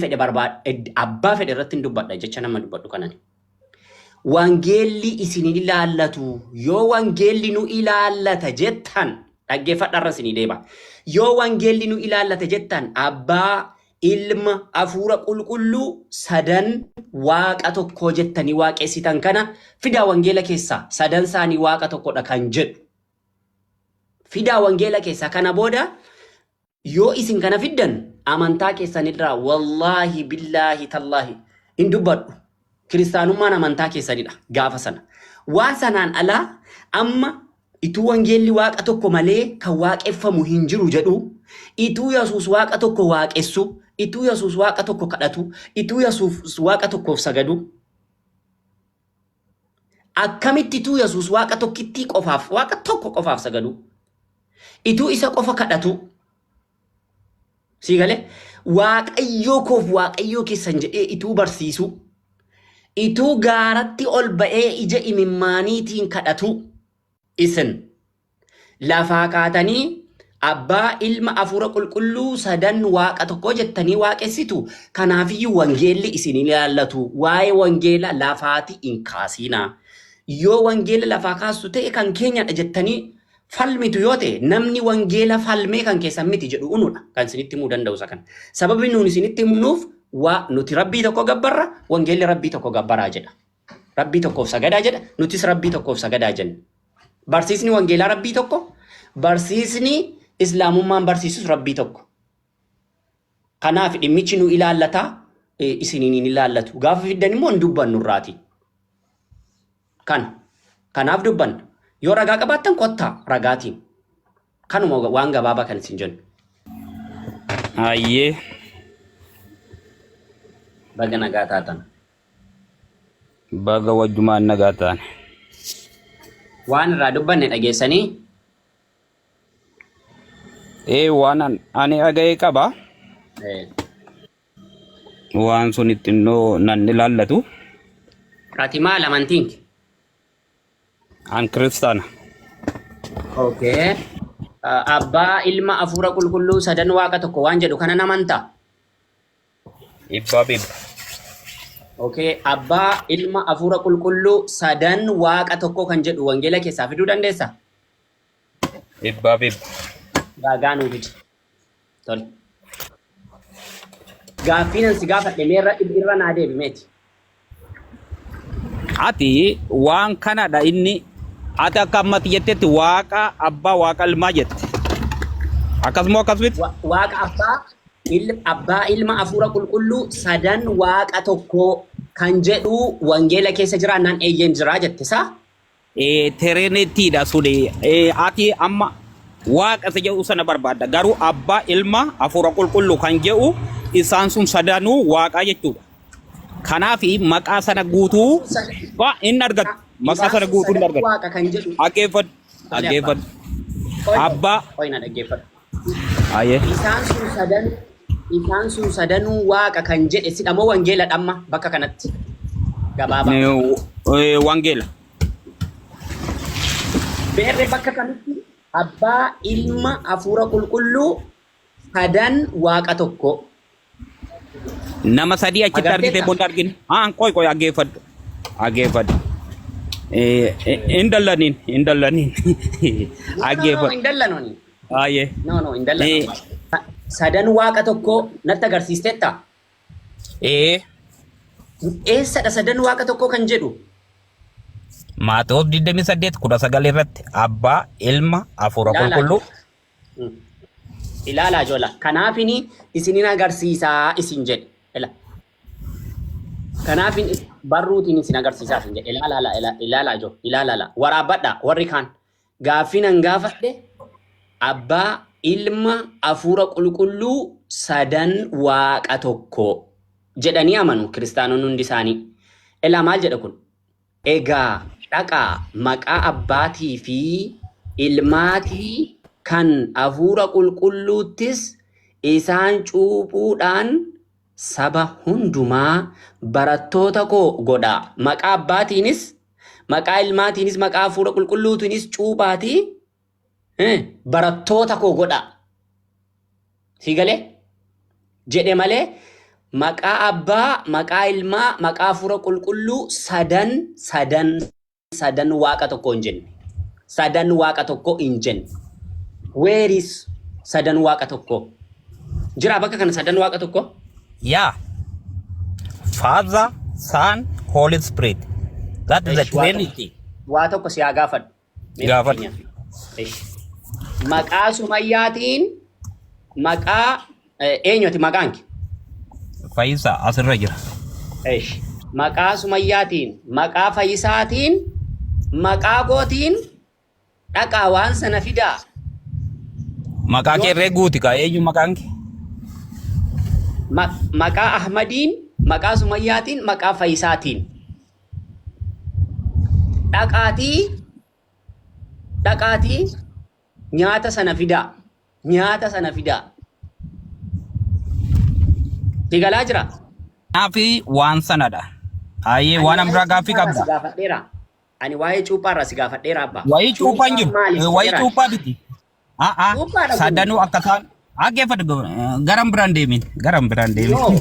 Fedhe barbaad abbaa fedhe irratti hin dubbadha jecha nama dubbadhu kanan. Wangeelli isin hin ilaallatu. Yoo wangeelli nu ilaallata jettan dhaggeeffadha irra isinii deeba. Yoo wangeelli nu ilaallata jettan abbaa, ilma, hafuura qulqulluu sadan waaqa tokkoo jettanii waaqessitan kana fidaa wangeela keessaa sadan isaanii waaqa tokkodha kan jedhu. Fidaa wangeela keessaa kana booda yoo isin kana fiddan amantaa keessanirraa wallaahi billaahi tallaahi hin dubbadhu. Kiristaanummaan amantaa keessanidha gaafa sana. Waan sanaan alaa amma ituu wangeelli waaqa tokko malee kan waaqeffamu hin jiru jedhu, ituu Yesuus waaqa tokko waaqessu, ituu Yesuus waaqa tokko kadhatu, ituu Yesuus waaqa tokkoof sagadu, akkamitti ituu Yesuus waaqa tokkittii qofaaf waaqa tokko qofaaf sagadu, ituu isa qofa kadhatu, sii galee waaqayyoo koof waaqayyoo keessan jedhee ituu barsiisu, ituu gaaratti ol ba'ee ija imimmaaniitiin kadhatu, isin lafaa kaatanii abbaa ilma hafuura qulqulluu sadan waaqa tokko jettanii waaqessitu. Kanaafiyyuu wangeelli isin hin ilaallatu. Waa'ee wangeela lafaati hin kaasinaa. Yoo wangeela lafaa kaastu ta'e kan keenyadha jettanii falmitu yoo ta'e namni wangeela falmee kan keessan miti jedhu unudha kan isinitti himuu danda'u isa kana. Sababni nuun isinitti himnuuf waa nuti rabbii tokko gabbarra wangeelli rabbii tokko gabbaraa jedha. Rabbii tokkoof sagadaa jedha nutis rabbii tokkoof sagadaa jenna. Barsiisni wangeelaa rabbii tokko, barsiisni islaamummaan barsiisus rabbii tokko. Kanaaf dhimmichi nu ilaallataa isiniin hin ilaallatu. Gaafa fiddan immoo hin dubbannu irraati. Kana. Kanaaf dubbanna. Yoo ragaa qabaattan kottaa ragaatiin. Kanuma waan gabaabaa kan isin jennu. Hayyee. Baga nagaa taatan. Baga wajjumaan nagaa taane. Waan irraa dubbanne dhageessanii? Ee waan ani dhaga'e qaba. Waan sun xinnoo nan ilaallatu. Ati maal amantiin kee? An kiristaana. Okay. Abbaa, ilma, hafuura qulqulluu sadan waaqa tokko waan jedhu kana amantaa? Dhibbaa dhibba. Okay. Abbaa, ilma, hafuura qulqulluu sadan waaqa tokko kan jedhu wangeela keessaa fiduu dandeessaa? Dhibbaa dhibba. Ragaa nuu fidi. Tole. Gaaffiin an si gaafadhe mee irra irra naa deebi meeti. Ati waan kanadha inni ati akka ammatti jettetti waaqa abbaa waaqa ilmaa jette. Akkasuma akkas miti? Waaqa abbaa abbaa ilma hafuura qulqulluu sadan waaqa tokko kan jedhu wangeela keessa jira naan eeyyeen jira jette saa? Trinitiidha suni. Ati amma waaqa isa jedhu sana barbaadda. Garuu abbaa ilma hafuura qulqulluu kan jedhu isaan sun sadanuu waaqaa jechuudha. Kanaaf maqaa sana guutuu waa hin argattu. Maqaa Isaan sana sun guutuu hin sadan argattu. waaqa kan jedhu. Dhaggeeffadhu. Tole abbaa. Dhaggeeffadhu. Qoy qoy Abbaa. qoy na dhaggeeffadhu. Ayyee. Isaan sun sadanuu waaqa kan jedhe sidha moo wangeela dhamma bakka kanatti gabaabaa. Wangeela. Beerre bakka kamitti abbaa ilma hafuura qulqulluu sadan waaqa tokko. Nama sadii achitti argite Agarteetta? booda argine. Haa qoy qoy dhaggeeffadhu. Dhaggeeffadhu. Hin dallaniin hin dallaniin. No no no Dhaggeeffadhu. hin dallanoni. Baay'ee. No no hin dallanu. Sadan waaqa tokko natti agarsiisteetta? Ee. Eessadha sadan waaqa tokko kan jedhu? Maatewos 28 19 irratti abbaa ilma hafuura Ilaalaa qulqulluu. jiru. Ilaalaa joola. Kanaafini isinin agarsiisaa isin jedhe. Ila. Kanaafin barruutiin isin agarsiisaa isin jedhe. Ilaalaa ilaalaa ilaalaa joo. Ilaalaa ilaalaa. Waraabbadha warri kaan. Gaaffiin an gaafadhe abbaa ilma hafuura qulqulluu sadan waaqa tokko jedhanii amanu kiristaanonni hundi isaanii. Ilaa maal jedha kun? Egaa dhaqaa maqaa abbaatii fi ilmaatii kan hafuura qulqulluuttis isaan cuuphuudhaan saba hundumaa barattoota koo godhaa. Maqaa abbaatiinis, maqaa ilmaatiinis, maqaa hafuura qulqulluutiinis cuuphaatii barattoota koo godhaa. Sii galee? Jedhe malee Maqaa Abbaa, maqaa Ilmaa, maqaa Hafuura Qulqulluu sadan sadan sadan Waaqa tokko hin jenne. Sadan Waaqa tokko hin jenne. Where is sadan Waaqa tokko? Jira bakka kana sadan Waaqa tokko? Yeah. Father, Son, Holy Spirit. That is the Esh, waa tokko. Trinity. Waa tokko si haa gaafadhu. Mee Gaafadhu. fakkeenyaaf. Esh. Maqaa Sumayyaatiin maqaa eenyuti maqaan kee? Fayyisaa asirra jira. Esh. Maqaa Sumayyaatiin, maqaa Fayyisaatiin, maqaa kootiin dhaqaa waan sana fidaa. Maqaa kee irree guuti kaa eenyu maqaan kee? Maqaa Ahmadiin, maqaa Sumayyaatiin, maqaa Fayyisaatiin. Dhaqaatii dhaqaatii nyaata sana fidaa. Nyaata sana fidaa. Si galaa jira? Kanaaf waan sanadha. Ayyee Ani waan waa'ee biraa gaaffii cuuphaarraa si qabda. gaafadheera. Ani waa'ee cuuphaarraa si gaafadheera abbaa. Wayii cuuphaan Cuuphaan jiru. maali si Wayii jedhaan? cuuphaa miti. A'aa Cuuphaadha kun. sadanuu akka isaan dhaggeeffadhu garam biraan deemin garam biraan deemin. Yoo.